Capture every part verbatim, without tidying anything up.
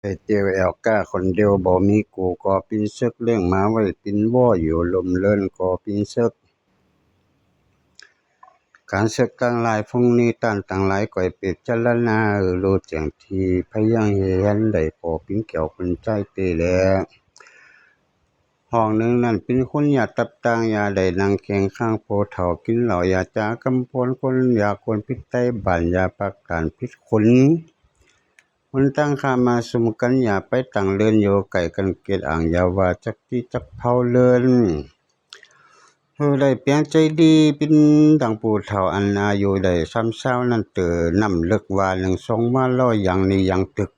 เตียวแอวก้าคนเดียวบ่มีกู่ ก่อปิ้นเซิก เลี้ยงหมาไว้ปิ้นวัว อยู่ลมเลินก่อปิ้นเซิก การเซิกตังหลาย พรุ่งนี้ต้านตังหลาย ก่อยเปรียบจารณา เออ รู้แจ้งที่ ไผยังเห็นได้ก่อปิ้นแก้วคนใจเตแล ห้องหนึ่งนั้นปิ้นคนยาตับต่าง อย่าได้นั่งเคียงข้างผู้เฒ่า กินเหล้ายาจ๋ากำพวนคน ยากวนพิษไตบ้าน ยาปากต้านพิษคน คนตั้งข้ามาซุมกัน อย่าไปตั้งเรือนอยู่ใกล้กัน เกตอ่าง อย่าว่าจักตี้จักเผาเรือน เฮอได้เปียงใจดี ปิ้นดังผู้เฒ่า อันอายุได้ซ้ำเศร้านั้น เต๋อน้ำเลิกว่าหนึ่งสองว่า ร้อยอย่างนี้ยังตึก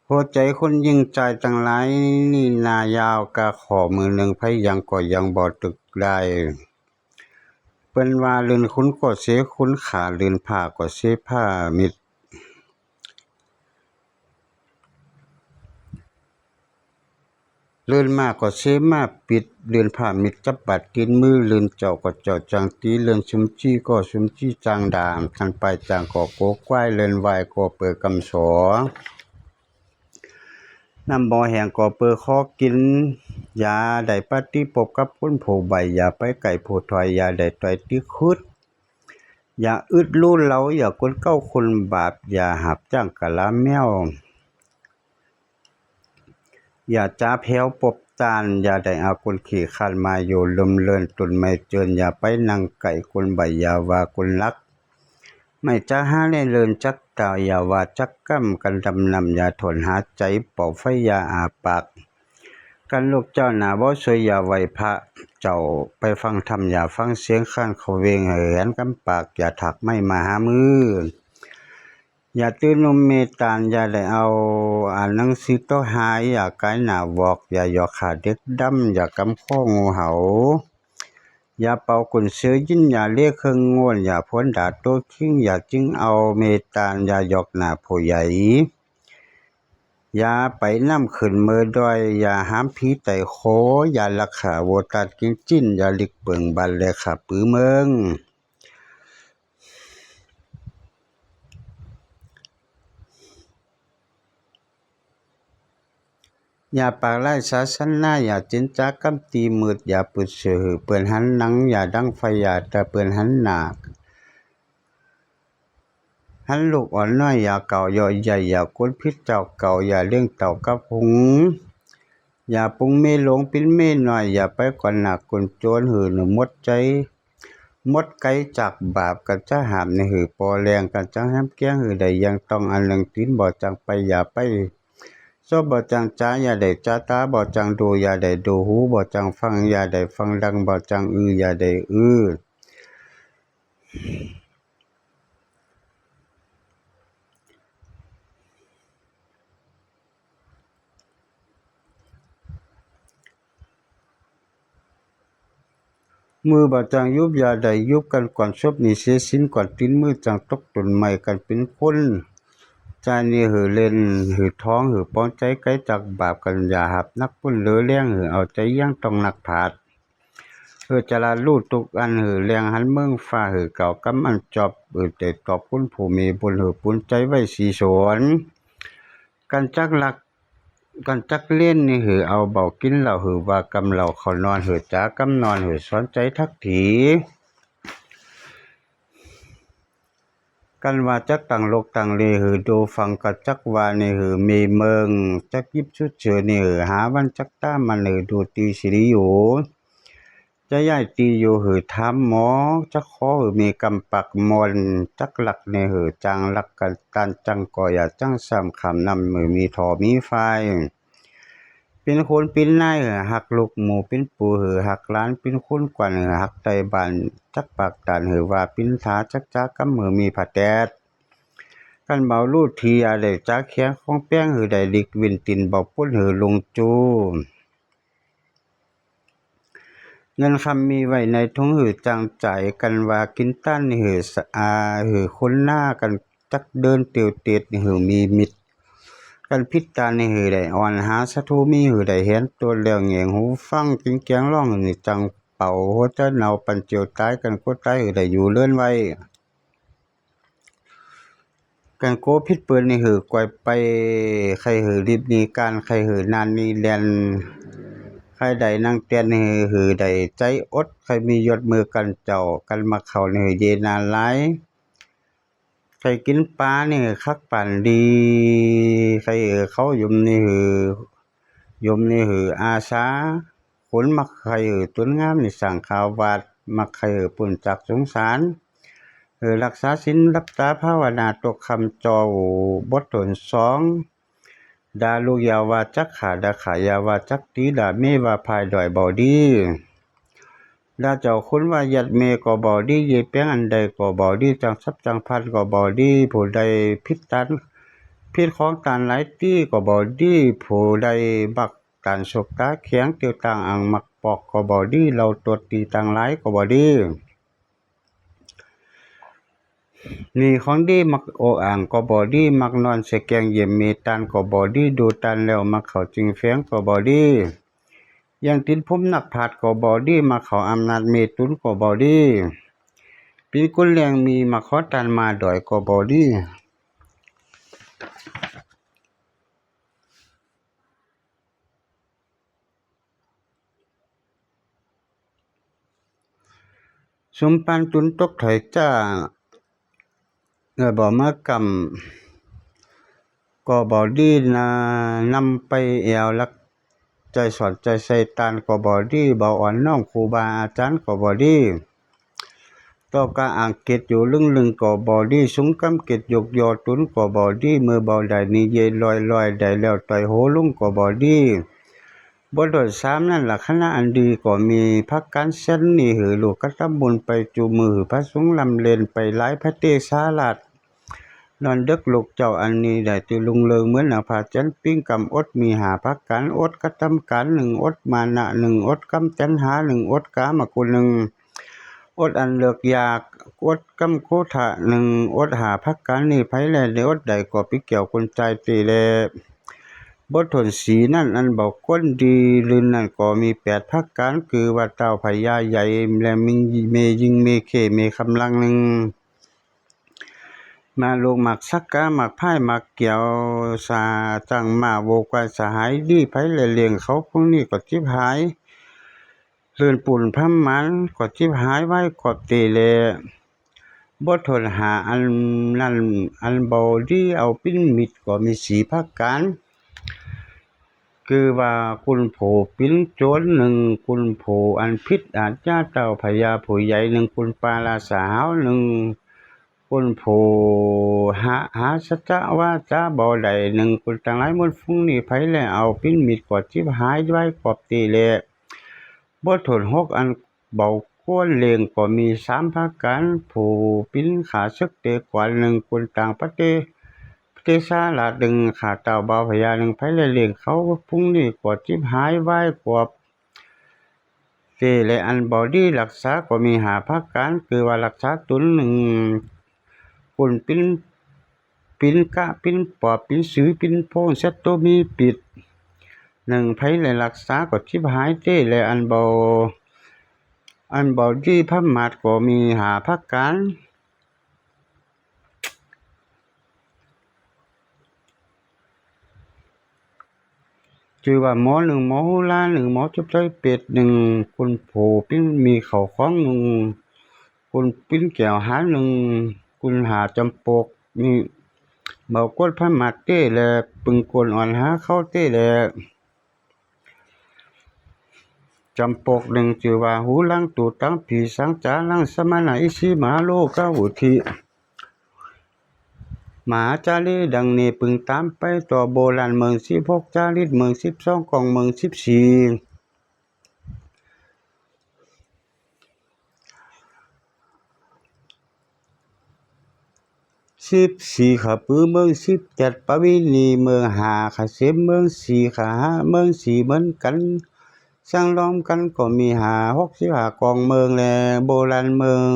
หัวใจคนยิ่งใจตังหลาย นี่นายาวกาขอมือหนึ่ง ไผยังก็ยังบ่ตึกได้ เปิ้นว่าเรือนคุณก็เสคุณค่า เรือนผ้าก็เสผ้ามิด เรือนมาก็เสมาปิด เรือนผ้ามิดจับบาดตีนมือ เรือนเจ้าก็เจ้าจังตี เรือนซุมจี้ก็ซุมจี้จังด่า คันปายจางก็โกกว้าย เรือนวายก็เปิดกำสอ น้ำบ่อแห้งก็เปิดขอกิน อย่าได้ปฏิปบกับคนผู้ใบ้ อย่าไปใกล้ผู้ถอย อย่าได้ต่อยตี้คุด อย่าอึดรู้เหลา อย่ากวนเก้าคนบาป อย่าหับจ้างกะลาแมว อย่าจ๋าแผวปบตาน อย่าได้เอาคนขี้คร้านมาอยู่ลมเลิน ต้นไม้เจิญ อย่าไปนั่งใกล้คนใบ้ อย่าว่าคนหลัก ไม่จ๋าหาแลเลินจักเต่า อย่าว่าจักก้ำ กันดำนำ อย่าถอนหาใจ เป่าไฟอย่าอาปาก กันลูกเจ้าหน้าบ่สวย อย่าไหว้พระเจ้า ไปฟังธรรม อย่าฟังเสียงคร้านเขาเวง ให้แหนกำปาก อย่าถากไม้มาหามือ อย่าตื่นนมเมตาน อย่าได้เอาอ่านหนังสือโต๊ะหาย อย่ากายหน้าวอก อย่าหยอกขาเด็กดำ อย่ากำข้องูเห่า อย่าเป่ากุนเสือยิน อย่าเลียเครื่องโง่น อย่าพวนด่าโต๊ะคิง อย่าจึงเอาเมตาน อย่าหยอกหน้าผู้ใหญ่ อย่าไปน้ำขึ้นเมือดอย อย่าหามผีไต่โค อย่าลักขาโวตาดกินจิ้น อย่าลิกเปิงบันแลขาปือเมือง อย่าปากไร้ศาสนา อย่าจินจากำตีมืด อย่าปืดเสือหือเปื่อนหันหนัง อย่าดังไฟ อย่าแต่เปื่อนหันหน้า หันลูกอ่อนน้อย อย่าเก่าเยาะใหญ่ อย่ากวนพิษเจ้าเก่า อย่าเลี้ยงเต่ากับหุง อย่าปรุงเมหลวงปิ้นเมน้อย อย่าไปก่อนหนักกุนโจรหือหนึ่งมดใจ มดไกลจากบาป กันจะหามในหือปอแรง กันจะแฮมแกล้งหือได้ยังต้องอันหนึ่ง ตีนบ่จังไป อย่าไปซบบ่จังจ้า อย่าได้จ้า ตาบ่จังดู อย่าได้ดู หูบ่จังฟัง อย่าได้ฟังดัง บ่จังอือ อย่าได้อือ มือบ่จังยุบ อย่าได้ยุบ กันก่อนซบหนีเสียสิน ก่อนตีนมือจังตกต้นไม้ กันเป็นคน ใจนี่หือเล่น หือท้อง หือป้องใจไกลจากบาป กันอย่าหับนักปุ้นเหลือแรง หือเอาใจเยียงต้องนักผาด หือจะละรู้ทุกอัน หือแรงหันเมืองฟ้า หือเก่ากำอันจอบ หือแต่ตอบคุณผู้มีบุญ หือปูนใจไว้สีสวน กันจักหลัก กันจักเล่นนี่หือเอาเบากินเหล้า หือว่ากำเหล้าเขานอน หือจ๋ากำนอน หือสอนใจทักถี กันว่าจักตั้งโลกตั้งเล หือดูฟัง กันจักว่านี่หือมีเมือง จักยิบชุดเสือนี่หือหาวันจักตามมัน หือดูตีสิริอยู่ จะย้ายตีอยู่หือถามหมอ จักขอหือมีกำปากมอน จักหลักในหือจางหลักกันตันจังก่อ อย่าจังซ้ำขำนำหือมีถ่อมีไฟ เป็นคนเป็นนายหือหักลูกหมู่ เป็นปู่หือหักหลาน เป็นคนกวนหือหักไตบ้าน จักปากตานหือว่าปิ้นถา จักจ้ากำหือมีผาแตด กันเบาลู่ที อย่าได้จ้าแข้งของแป้งหือได้ลิกวินติน เบาปุ้นหือลุงจู เงินคำมีไว้ในถุงหือจังจ่าย กันว่ากินต้านหือสะอา หือคนหน้า กันจักเดินเตียวเตียดหือมีมิตร กันพิษตาหือได้อ่อนหาศัตรู มีหือได้เห็นตัวแล้วแหงหูฟัง กินแกงร้องหือจังเป่า หัวใจเนาปันเจียวตาย กันโคตรตายหือได้อยู่เลินไว้ กันโกผิดเปื้อนนี่หือก๋อยไป ใครหือรีบหนีก๋าน ใครหือนานหนีแล่น ใครได้นั่งเตียนนี่หือได้ใจอด ใครมียศมือกันเจ้า กันมาเข้านี่หือเยนาหลาย ใครกินปลานี่หือคักปานดี ใครหือเขายมนี่หือ ยมนี่หืออาสา คนมักใครหือตุนงามนี่สร้างข่าววาด มักใครหือปุ้นจากสงสาร หือรักษาศีลหลับตาภาวนาตกค่ำเจ้า บทโทนสอง ด่าลูกอย่าว่าจักฆ่า ด่าข้าอย่าว่าจักตี ด่าเมียว่าพายด้อยบ่ดี ด่าเจ้าคุณว่ายัดเมียก็บ่ดี เยแปงอันใดก็บ่ดี จังทรัพย์จังพันก็บ่ดี ผู้ใดผิดตาน ผิดของตานหลายตี้ก็บ่ดี ผู้ใดบักตานสกตาแข็ง เตียวต่างอ่างมักปอกก็บ่ดี เหล้าตดตีต่างหลายก็บ่ดี มีของดีมักโออ่างก็บ่ดี มักนอนใส่แกงเยี่ยมเมตานก็บ่ดี ดูตานแล้วมักเข้าจิงแฝงก็บ่ดี อย่างตินผมนักพาดก็บ่ดี มักเข้าอำนาจเมตุนก็บ่ดี เป็นคนแรงมีมักขอตานมาด้อยก็บ่ดี สุมปานตุนตกถอยจ้า เออ บ่มากำ ก็บ่ดีนะ นำไปแอวลัก ใจสอนใจใส่ตานก็บ่ดี บ่อ่อนน้อมครูบาอาจารย์ก็บ่ดี ต่อกะอ่างเกตอยู่ลึงๆ ก็บ่ดี สุงกำเกตยกยอตุนก็บ่ดี เมื่อบ่ได้นี่เยลอยๆ ได้แล้วต่อยโหลงก็บ่ดี บทโทนสามนั้นล่ะ คณะอันดีก็มี พระการเส้นนี่หือลูกกระทำบุญไปจูมือ พระสงฆ์ลำเลียนไปหลาย พระเตสาราช นอนดึกลูกเจ้าอันนี้ได้ตื่นลุงเริงเหมือนนางพาจันปิ้งกำอดมีห้าประการ อดกระทำการหนึ่ง อดมานะหนึ่ง อดกำจันหาหนึ่ง อดกามกุลหนึ่ง อดอันเลิกอยาก อดกำโคทะหนึ่ง อดห้าประการนี้ ไผแลได้อดได้ก็ปิเกี่ยวคนใจตีแล บทโทนสี่นั้นอันบ่ควรดีลื่นนั้นก็มีแปดประการ คือว่าเต้าพญาใหญ่และมีเมยิงเมเคเมคำลังหนึ่ง มาลูกหมากสักกะหมากพายหมากเกี่ยว สาจังมาโวกวายสหายดี ไผแลเลี้ยงเขาพวกนี้ก็จิบหาย เลื่อนปุ่นพำหมันก็จิบหายไว้กอบเตแล บทโทนห้าอันนั้นอันบ่ดีเอาปิ้นมิดก็มีสี่ประการ คือว่าคุณผู้ปิ้นโจรหนึ่ง คุณผู้อันผิดอาชญาเต้าพญาผู้ใหญ่หนึ่ง คุณปาราสหาวหนึ่ง คุณผู้หา หาสัจจะวาจาบ่ได้หนึ่ง คุณตังหลายมวลฝูงนี้ ไผแลเอาปิ้นมิดก็จิบหายไว้กอบเตแล บทโทนหกอันเบาควรเลี้ยงก็มีสามประการ ผู้ปิ้นข้าศึกเตะขวานหนึ่ง คุณต่างประเทศ ประเทศสหรัฐหนึ่ง ข้าเต้าบ่าวพญาหนึ่ง ไผแลเลี้ยงเขาพวกนี้ก็จิบหายไว้กอบเตแล อันบ่ดีรักษาก็มีห้าประการ คือว่ารักษาตนหนึ่ง คุณปิ้น ปิ้นกะปิ้นปอบปิ้นสือปิ้นโพง ศัตรูมีพิษหนึ่ง ไผแลรักษาก็จิบหายเตแล อันบ่ อันบ่ดีประมาทก็มีห้าประการ จื่อว่าหมอหนึ่ง หมอหูลาหนึ่ง หมอจุบใจ้เปรตหนึ่ง คุณผู้ปิ้นมีเข้าของหนึ่ง คุณปิ้นแก้วหาหนึ่ง คุณหาจำปกนี่ เบากดประมาทเตแล ปึงกวนอ่อนหาเขาเตแล จำปกหนึ่ง จื่อว่าหูลังตูตังผีสังจารังสมณะอิสิมหาโลกาวุธิ มหาจารีดังนี้ ปึงตามไปต่อโบราณเมืองสิบหก จารีตเมืองสิบสอง กองเมืองสิบสี่ สิบสี่ ข้าปือเมืองสิบเจ็ด ประเวณีเมืองห้า ข้าเสมเมืองสี่ ข้าหาเมืองสี่เหมือนกัน สังรวมกันก็มีห้า หกสิบห้า กองเมืองแล โบราณเมือง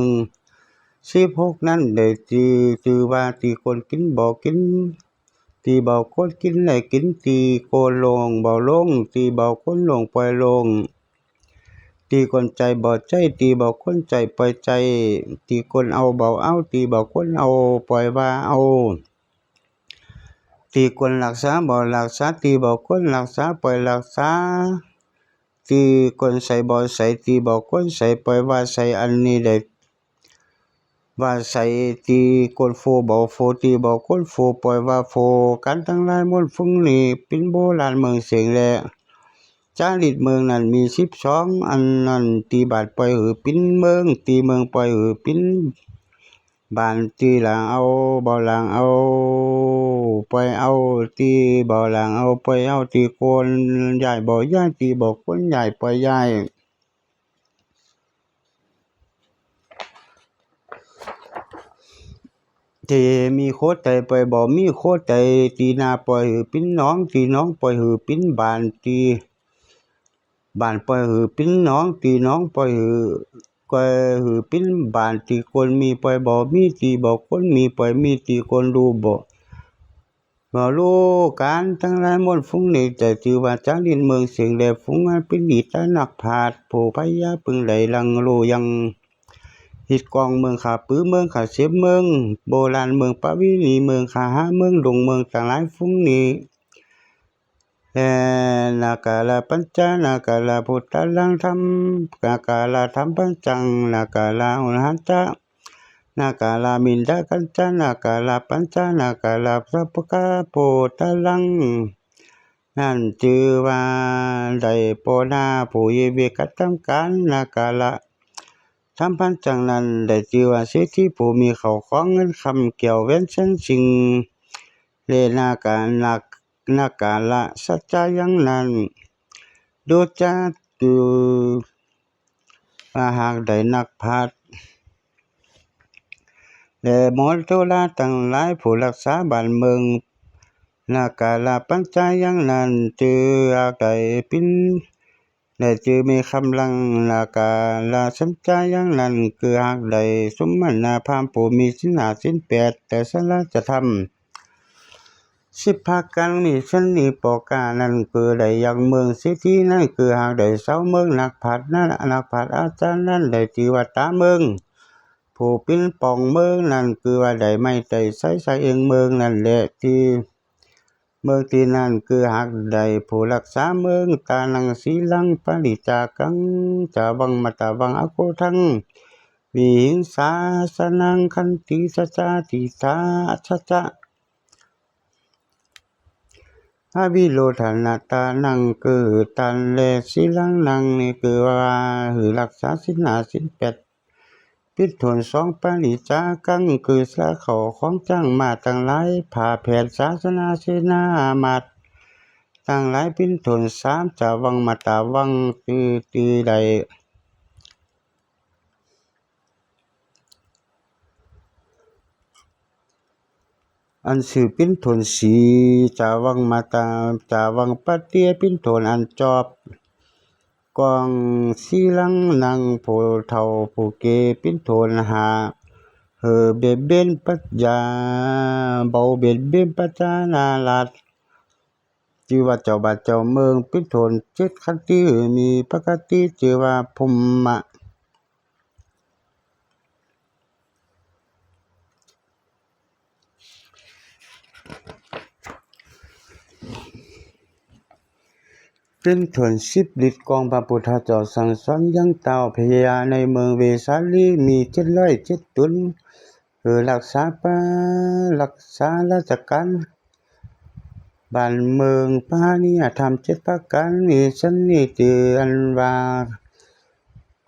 สิบหกนั้นได้จื่อ จื่อว่าตี้คนกินบ่กิน ตี้เบาคนกินได้กิน ตี้คนลงบ่ลง ตี้เบาคนลงปล่อยลง ตี้คนใจบ่ใจ ตี้เบาคนใจปล่อยใจ ตี้คนเอาเบาเอา ตี้เบาคนเอาปล่อยว่าเอา تی کون ڑاکسا، بو ڑاکسا، تی بو کون ڑاکسا، پوئے ڑاکسا، تی کون سائے، بو سائے، تی بو کون سائے، پوئے وا سائے، انی دے وا سائے، تی کون فو، بو فو، تی بو کون فو، پوئے وا فو، کان تانگ لائے مون فونگ نی، پین بو لان مونگ سینگ لے۔ چالیت مونگ نان می سیب سونگ، ان نان تی بان پوئے ہو پین مونگ، تی مونگ پوئے ہو پین بان، تی لان آؤ، بو لان آؤ، پوئے آؤ، تی بو لان آؤ، پوئے آؤ، تی کون یائے، بو یائے، تی بو کون یائے، پوئے یائے۔ تی می خوتائے، پوئے بو می خوتائے، تی نا پوئے ہو پین نونگ، تی نونگ پوئے ہو پین بان، تی بان پوئے ہو پین نونگ، تی نونگ پوئے ہو، پوئے ہو پین بان، تی کون می پوئے بو می، تی بو کون می پوئے می، تی کون لو بو بو لو، کان تانگ لائے مون فونگ نی، تی وا چالیت مونگ سینگ لے، فونگ ان پین دی تا ناک پھات، پو پھیا پینگ لائے لنگ لو ینگ۔ ہیت کونگ مونگ، خا پو مونگ، خا سیب مونگ، بو لان مونگ، پا وی نی مونگ، خا ہا مونگ، لونگ مونگ، تانگ لائے فونگ نی۔ اے، نا کا لا پنچا، نا کا لا پوتا لنگ تھم، نا کا لا تھم پنچنگ، نا کا لا اون ہنچا، نا کا لا میندا کنچا، نا کا لا پنچا، نا کا لا سب کا پوتا لنگ۔ نان چیوا دائے پونا پویی بی کتم کان، نا کا لا تھم پنچنگ نان دائے چیوا سیتی پو می خاؤ خوانگ ان خم کیاؤ وین سن سینگ لے، نا کا، نا نا کا لا سچا ینگ نان دوچا تو ہاک دائے ناک پھات لے مول تولا تانگ لائے پھو ڑاکسا بان مونگ۔ نا کا لا پنچا ینگ نان تو ہاک دائے پین دائے تو می خم لنگ، نا کا لا سنچا ینگ نان کو ہاک دائے سومنا پھام پو می سینا سین پیٹ تسلا چتھم سپھا کان می سنی پوکا نان کو دائے ینگ مونگ سیتی نان کو ہاک دائے ساؤ مونگ ناک پھات نان، ناک پھات آچا نان دائے تی وا تا مونگ پھو پین پونگ مونگ نان کو وا دائے مائی تائے سائے سائے ینگ مونگ نان لے تی مونگ تی نان کو ہاک دائے پھو ڑاکسا مونگ تا نان سی لنگ پالی چا کانگ چا وانگ متا وانگ آ کو تھانگ وی ہنگ سا سا نان کھن تی سا سا تی سا سا سا۔ ابھی لو تھا نا تا نان کو تان لے سی لنگ نان نی کو وا ہو ڑاکسا سینا سین پیٹ پین تھون سونگ پانی چا کانگ کو سلا خاؤ خوانگ چانگ ما تانگ لائے پھا پھیر سا سنا سینا مات تانگ لائے پین تھون سام چا وانگ متا وانگ تی تی لائے۔ انسو پین تھون سی چا وانگ متا چا وانگ پتی پین تھون ان چوپ کونگ سی لنگ نان پھو تھاؤ پھو کے پین تھون ہا ہو بے بین پچا بو بے بین پچا نا لات چیوا چاؤ با چاؤ مونگ پین تھون چیت کھتی ہو می پکتی چیوا پھوم ما پین تھون سیپ لیت کونگ با پوتھا چاؤ سانگ سانگ ینگ تاؤ پھیا نئی مونگ وے سالی می چیت لوئی چیت تون ہو ڑاکسا پا ڑاکسا لا چکان بان مونگ پانی آ تھام چیت پکان می سنی تی ان وا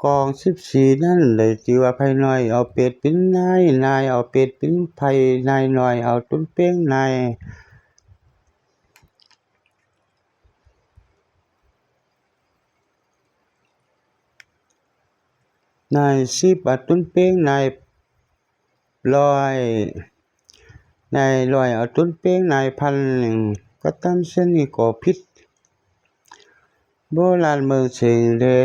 کونگ سیپ سی نان دائے تی وا پھئی نوئی آؤ پیٹ پین نائی نائی آؤ پیٹ پین پھئی نائی نوئی آؤ تون پینگ نائی نائی سیپ آ تون پینگ نائی لوئی نائی لوئی آ تون پینگ نائی پھل ننگ کتم سنی کو پھیت بو لال مونگ سینگ دے